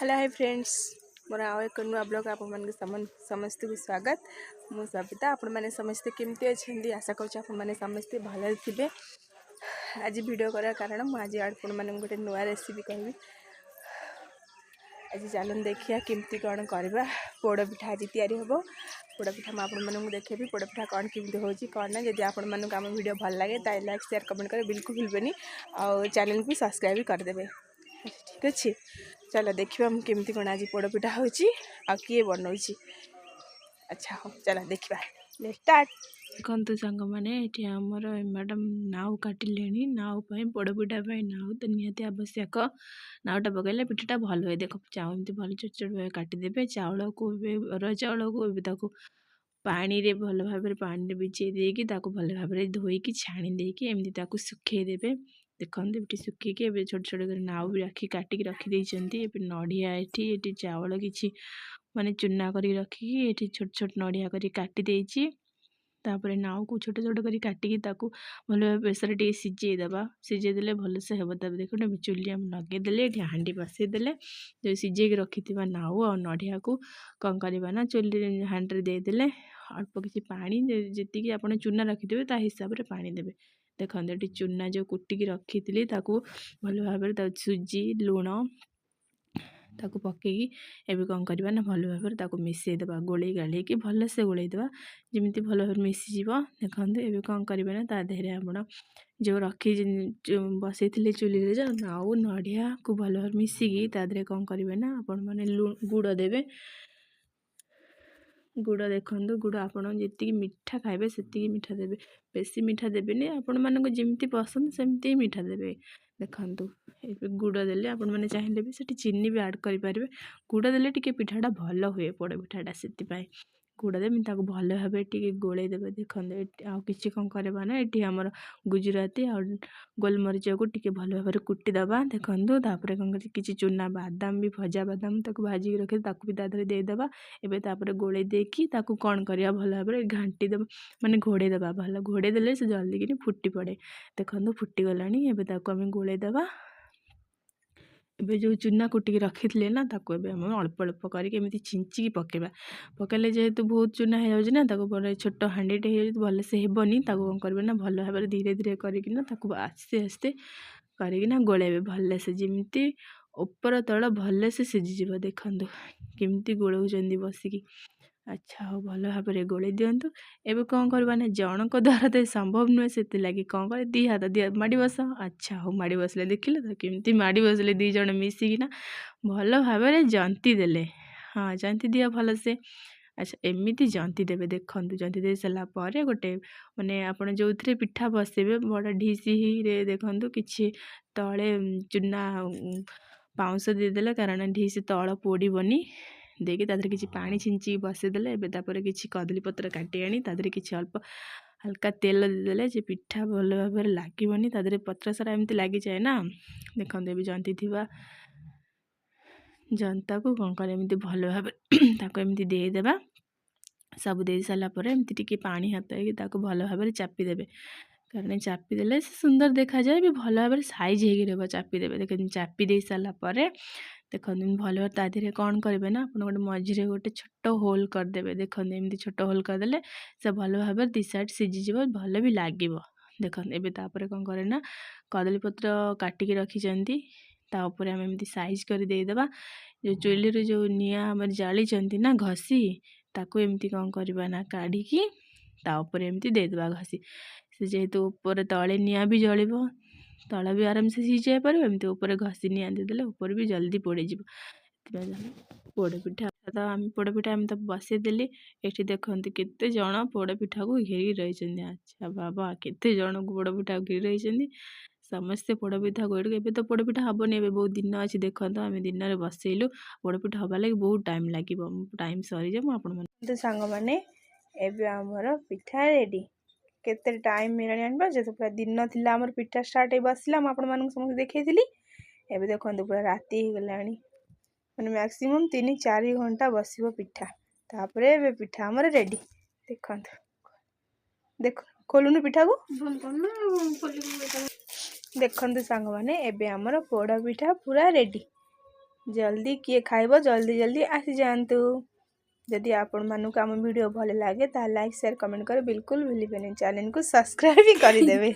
Hello, high friends, ମୋର ଆଉ ଏକ ନୂଆ ବ୍ଲଗ୍ ଆପଣମାନଙ୍କୁ ସମସ୍ତଙ୍କୁ ସ୍ୱାଗତ। ମୁଁ ସବିତା। ଆପଣମାନେ ସମସ୍ତେ କେମିତି ଅଛନ୍ତି? ଆଶା କରୁଛି ଆପଣମାନେ ସମସ୍ତେ ଭଲରେ ଥିବେ। ଆଜି ଭିଡ଼ିଓ କରିବାର କାରଣ, ମୁଁ ଆଜି ଆପଣମାନଙ୍କୁ ଗୋଟେ ନୂଆ ରେସିପି କହିବି। ଆଜି ଚାଲନ୍ତୁ ଦେଖିବା କେମିତି କ'ଣ କରିବା। ପୋଡ଼ ପିଠା ଆଜି ତିଆରି ହେବ। ପୋଡ଼ ପିଠା ମୁଁ ଆପଣମାନଙ୍କୁ ଦେଖେଇବି, ପୋଡ଼ ପିଠା କ'ଣ କେମିତି ହେଉଛି, କ'ଣ ନା। ଯଦି ଆପଣମାନଙ୍କୁ ଆମ ଭିଡ଼ିଓ ଭଲ ଲାଗେ, ତାହେଲେ ଲାଇକ୍, ସେୟାର, କମେଣ୍ଟ କରି ବିଲକୁଲ ଭୁଲବେନି ଆଉ ଚ୍ୟାନେଲକୁ ସବସ୍କ୍ରାଇବ୍ ବି କରିଦେବେ। ଠିକ୍ ଅଛି, ଚାଲ ଦେଖିବା ମୁଁ କେମିତି କ'ଣ ଆଜି ପୋଡ଼ପିଠା ହେଉଛି ଆଉ କିଏ ବନଉଛି। ଆଚ୍ଛା ହଉ, ଚାଲ ଦେଖିବା, ଷ୍ଟାର୍ଟ। ଦେଖନ୍ତୁ ସାଙ୍ଗମାନେ, ଏଠି ଆମର ମ୍ୟାଡ଼ାମ୍ ନାଉ କାଟିଲେଣି। ନାଉ ପାଇଁ, ପୋଡ଼ପିଠା ପାଇଁ ନାଉ ତ ନିହାତି ଆବଶ୍ୟକ। ନାଉଟା ପକାଇଲେ ପିଠାଟା ଭଲ ହୁଏ। ଦେଖ, ଚାଉଳ ଏମିତି ଭଲ ଛୋଟ ଛୋଟ ଭାବେ କାଟିଦେବେ। ଚାଉଳକୁ ଏବେ, ଅରୁଆ ଚାଉଳକୁ ଏବେ ତାକୁ ପାଣିରେ ଭଲ ଭାବରେ ପାଣିରେ ଭିଜେଇ ଦେଇକି, ତାକୁ ଭଲ ଭାବରେ ଧୋଇକି ଛାଣି ଦେଇକି ଏମିତି ତାକୁ ଶୁଖେଇ ଦେବେ। ଦେଖନ୍ତୁ, ଏଠି ଶୁଖେଇକି ଏବେ ଛୋଟ ଛୋଟ କରି ନାଉ ବି ରଖି କାଟିକି ରଖିଦେଇଛନ୍ତି। ଏବେ ନଡ଼ିଆ ଏଠି ଚାଉଳ କିଛି ମାନେ ଚୁନା କରିକି ରଖିକି ଏଠି ଛୋଟ ଛୋଟ ନଡ଼ିଆ କରି କାଟି ଦେଇଛି। ତାପରେ ନାଉକୁ ଛୋଟ ଛୋଟ କରି କାଟିକି ତାକୁ ଭଲ ଭାବେ ପ୍ରେସରରେ ଟିକେ ସିଝେଇ ଦେବା। ସିଝେଇ ଦେଲେ ଭଲସେ ହେବ। ତାପରେ ଦେଖନ୍ତୁ, ଏବେ ଚୁଲି ଆମେ ଲଗେଇଦେଲେ, ଏଠି ହାଣ୍ଡି ବସେଇଦେଲେ। ଯେଉଁ ସିଝେଇକି ରଖିଥିବା ନାଉ ଆଉ ନଡ଼ିଆକୁ କ'ଣ କରିବା ନା ଚୁଲିରେ ହାଣ୍ଡିରେ ଦେଇଦେଲେ। ଅଳ୍ପ କିଛି ପାଣି, ଯେତିକି ଆପଣ ଚୁନା ରଖିଥିବେ ତା ହିସାବରେ ପାଣି ଦେବେ। ଦେଖନ୍ତୁ, ଏଠି ଚୁନା ଯେଉଁ କୁଟିକି ରଖିଥିଲି, ତାକୁ ଭଲ ଭାବରେ ତାକୁ ସୁଜି, ଲୁଣ ତାକୁ ପକେଇକି ଏବେ କ'ଣ କରିବା ନା ଭଲ ଭାବରେ ତାକୁ ମିଶାଇ ଦେବା। ଗୋଳେଇ ଗାଳେଇକି ଭଲସେ ଗୋଳେଇ ଦେବା, ଯେମିତି ଭଲ ଭାବରେ ମିଶିଯିବ। ଦେଖନ୍ତୁ, ଏବେ କ'ଣ କରିବେ ନା ତା ଦେହରେ ଆପଣ ଯେଉଁ ରଖି ଯେଉଁ ବସେଇଥିଲେ ଚୁଲିରେ, ଯେଉଁ ନାଉ ନଡ଼ିଆକୁ ଭଲ ଭାବରେ ମିଶିକି ତା ଦେହରେ କ'ଣ କରିବେ ନା ଆପଣମାନେ ଗୁଡ଼ ଦେବେ। ଗୁଡ଼ ଦେଖନ୍ତୁ, ଗୁଡ଼ ଆପଣ ଯେତିକି ମିଠା ଖାଇବେ ସେତିକି ମିଠା ଦେବେ। ବେଶୀ ମିଠା ଦେବେନି, ଆପଣମାନଙ୍କୁ ଯେମିତି ପସନ୍ଦ ସେମିତି ମିଠା ଦେବେ। ଦେଖନ୍ତୁ, ଏବେ ଗୁଡ଼ ଦେଲେ, ଆପଣମାନେ ଚାହିଁଲେ ବି ସେଠି ଚିନି ବି ଆଡ଼୍ କରିପାରିବେ। ଗୁଡ଼ ଦେଲେ ଟିକେ ପିଠାଟା ଭଲ ହୁଏ, ପୋଡ଼ ପିଠାଟା, ସେଥିପାଇଁ ଗୁଡ଼ ଦେବେ। ତାକୁ ଭଲ ଭାବେ ଟିକେ ଗୋଳେଇ ଦେବେ। ଦେଖନ୍ତୁ, ଏଠି ଆଉ କିଛି କ'ଣ କରିବା ନା ଏଠି ଆମର ଗୁଜୁରାତି ଆଉ ଗୋଲମରିଚକୁ ଟିକେ ଭଲ ଭାବରେ କୁଟିଦେବା। ଦେଖନ୍ତୁ, ତାପରେ କ'ଣ କରି କିଛି ଚୁନା ବାଦାମ ବି, ଭଜା ବାଦାମ ତାକୁ ଭାଜିକି ରଖି ତାକୁ ବି ତା ଦେହରେ ଦେଇଦେବା। ଏବେ ତାପରେ ଗୋଳେଇ ଦେଇକି ତାକୁ କ'ଣ କରିବା, ଭଲ ଭାବରେ ଘାଣ୍ଟି ଦେବା, ମାନେ ଘୋଡ଼େଇ ଦେବା। ଭଲ ଘୋଡ଼େଇ ଦେଲେ ସେ ଜଲ୍ଦି କିନି ଫୁଟି ପଡ଼େ। ଦେଖନ୍ତୁ, ଫୁଟିଗଲାଣି। ଏବେ ତାକୁ ଆମେ ଗୋଳେଇ ଦେବା। ଏବେ ଯେଉଁ ଚୁନା କୁଟିକି ରଖିଥିଲେ ନା, ତାକୁ ଏବେ ଆମେ ଅଳ୍ପ ଅଳ୍ପ କରିକି ଏମିତି ଛିଞ୍ଚିକି ପକାଇବା। ପକାଇଲେ ଯେହେତୁ ବହୁତ ଚୁନା ହେଇଯାଉଛି ନା, ତାକୁ ପରେ ଛୋଟ ହାଣ୍ଡିଟେ ହେଇଯାଉଛି, ଭଲସେ ହେବନି। ତାକୁ କ'ଣ କରିବେ ନା ଭଲ ଭାବରେ ଧୀରେ ଧୀରେ କରିକିନା ତାକୁ ଆସ୍ତେ ଆସ୍ତେ କରିକିନା ଗୋଳେଇବେ ଭଲସେ, ଯେମିତି ଉପର ତଳ ଭଲସେ ସିଝିଯିବ। ଦେଖନ୍ତୁ କେମିତି ଗୋଳଉଛନ୍ତି ବସିକି। ଆଚ୍ଛା ହଉ, ଭଲ ଭାବରେ ଗୋଳେଇ ଦିଅନ୍ତୁ। ଏବେ କ'ଣ କରିବା ନା ଜଣଙ୍କ ଦ୍ୱାରା ତ ସମ୍ଭବ ନୁହେଁ, ସେଥିଲାଗି କ'ଣ କରେ, ଦୁଇ ହାତ ଦି ମାଡ଼ି ବସ। ଆଚ୍ଛା ହଉ, ମାଡ଼ି ବସିଲେ। ଦେଖିଲେ ତ କେମିତି ମାଡ଼ି ବସିଲେ? ଦୁଇ ଜଣ ମିଶିକିନା ଭଲ ଭାବରେ ଜନ୍ତି ଦେଲେ। ହଁ, ଜନ୍ତି ଦିଅ ଭଲସେ। ଆଚ୍ଛା, ଏମିତି ଜନ୍ତି ଦେବେ। ଦେଖନ୍ତୁ, ଜନ୍ତି ଦେଇ ସାରିଲା ପରେ ଗୋଟେ ମାନେ ଆପଣ ଯେଉଁଥିରେ ପିଠା ବସେଇବେ, ବଡ଼ ଢିସିରେ, ଦେଖନ୍ତୁ, କିଛି ତଳେ ଚୁନା ପାଉଁଶ ଦେଇଦେଲେ, କାରଣ ଢିସି ତଳ ପୋଡ଼ିବନି। ଦେଇକି ତା ଦେହରେ କିଛି ପାଣି ଛିଞ୍ଚିକି ବସେଇଦେଲେ। ଏବେ ତାପରେ କିଛି କଦଳୀ ପତ୍ର କାଟି ଆଣି ତା ଦେହରେ କିଛି ଅଳ୍ପ ହାଲକା ତେଲ ଦେଇଦେଲେ ଯେ ପିଠା ଭଲ ଭାବରେ ଲାଗିବନି ତା ଦେହରେ, ପତ୍ର ସାରା ଏମିତି ଲାଗିଯାଏ ନା। ଦେଖନ୍ତୁ, ଏବେ ଜନ୍ତି ଥିବା ଜନ୍ତାକୁ କ'ଣ କରେ, ଏମିତି ଭଲ ଭାବରେ ତାକୁ ଏମିତି ଦେଇଦେବା। ସବୁ ଦେଇ ସାରିଲା ପରେ ଏମିତି ଟିକେ ପାଣି ହାତ ହେଇକି ତାକୁ ଭଲ ଭାବରେ ଚାପିଦେବେ, କାରଣ ଚାପିଦେଲେ ସେ ସୁନ୍ଦର ଦେଖାଯାଏ ବି, ଭଲ ଭାବରେ ସାଇଜ୍ ହେଇକି ରହିବ। ଚାପିଦେବେ। ଦେଖନ୍ତୁ, ଚାପି ଦେଇ ସାରିଲା ପରେ ଦେଖନ୍ତୁ ଭଲ ଭାବରେ ତା ଦେହରେ କ'ଣ କରିବେ ନା ଆପଣ ଗୋଟେ ମଝିରେ ଗୋଟେ ଛୋଟ ହୋଲ୍ କରିଦେବେ। ଦେଖନ୍ତୁ, ଏମିତି ଛୋଟ ହୋଲ୍ କରିଦେଲେ ସେ ଭଲ ଭାବରେ ଦୁଇ ସାଇଡ଼୍ ସିଝିଯିବ, ଭଲ ବି ଲାଗିବ। ଦେଖନ୍ତୁ, ଏବେ ତାପରେ କ'ଣ କରେ ନା କଦଳୀପତ୍ର କାଟିକି ରଖିଛନ୍ତି, ତା ଉପରେ ଆମେ ଏମିତି ସାଇଜ୍ କରି ଦେଇଦେବା। ଯେଉଁ ଚୁଲିରୁ ଯେଉଁ ନିଆଁ ଆମର ଜାଳିଛନ୍ତି ନା ଘଷି, ତାକୁ ଏମିତି କ'ଣ କରିବା ନା କାଢ଼ିକି ତା ଉପରେ ଏମିତି ଦେଇଦେବା ଘଷି। ସେ ଯେହେତୁ ଉପରେ ତଳେ ନିଆଁ ବି ଜଳିବ, ତଳ ବି ଆରାମସେ ସିଝି ଯାଇପାରିବ। ଏମିତି ଉପରେ ଘଷି ନିଆଁ ଦେଇଦେଲେ ଉପରେ ବି ଜଲ୍ଦି ପୋଡ଼ିଯିବ। ସେଥିପାଇଁ ପୋଡ଼ପିଠା ତ ଆମେ ପୋଡ଼ପିଠା ଆମେ ତ ବସେଇଦେଲି। ଏଠି ଦେଖନ୍ତୁ, କେତେ ଜଣ ପୋଡ଼ପିଠାକୁ ଘେରି ରହିଛନ୍ତି। ଆଚ୍ଛା ବାବା, କେତେ ଜଣକୁ ପୋଡ଼ପିଠାକୁ ଘେରି ରହିଛନ୍ତି ସମସ୍ତେ ପୋଡ଼ପିଠାକୁ। ଏଠି ଏବେ ତ ପୋଡ଼ପିଠା ହେବନି, ଏବେ ବହୁତ ଦିନ ଅଛି। ଦେଖନ୍ତୁ, ଆମେ ଦିନରେ ବସେଇଲୁ, ପୋଡ଼ପିଠା ହେବା ଲାଗି ବହୁତ ଟାଇମ୍ ଲାଗିବ। ଟାଇମ୍ ସରିଯାଏ, ମୁଁ ଆପଣମାନେ ସାଙ୍ଗମାନେ, ଏବେ ଆମର ପିଠା ରେଡ଼ି। କେତେ ଟାଇମ୍ ହେଲାଣି ଆଣିବା? ଯେହେତୁ ପୁରା ଦିନ ଥିଲା ଆମର ପିଠା ଷ୍ଟାର୍ଟ ହେଇ ବସିଲା, ମୁଁ ଆପଣମାନଙ୍କୁ ସମସ୍ତେ ଦେଖେଇଥିଲି। ଏବେ ଦେଖନ୍ତୁ, ପୁରା ରାତି ହେଇଗଲାଣି, ମାନେ ମ୍ୟାକ୍ସିମମ୍ 3-4 ଘଣ୍ଟା ବସିବ ପିଠା। ତାପରେ ଏବେ ପିଠା ଆମର ରେଡ଼ି। ଦେଖନ୍ତୁ, ଦେଖ, ଖୋଲୁନୁ ପିଠାକୁ। ଦେଖନ୍ତୁ ସାଙ୍ଗମାନେ, ଏବେ ଆମର ପୋଡ଼ ପିଠା ପୁରା ରେଡ଼ି। ଜଲ୍ଦି କିଏ ଖାଇବ, ଜଲ୍ଦି ଜଲ୍ଦି ଆସିଯାଆନ୍ତୁ। ଯଦି ଆପଣମାନଙ୍କୁ ଆମ ଭିଡ଼ିଓ ଭଲ ଲାଗେ, ତାହେଲେ ଲାଇକ୍, ସେୟାର, କମେଣ୍ଟ କରି ବିଲକୁଲ ଭୁଲିବେନି। ଚ୍ୟାନେଲକୁ ସବସ୍କ୍ରାଇବ୍ ବି କରିଦେବେ।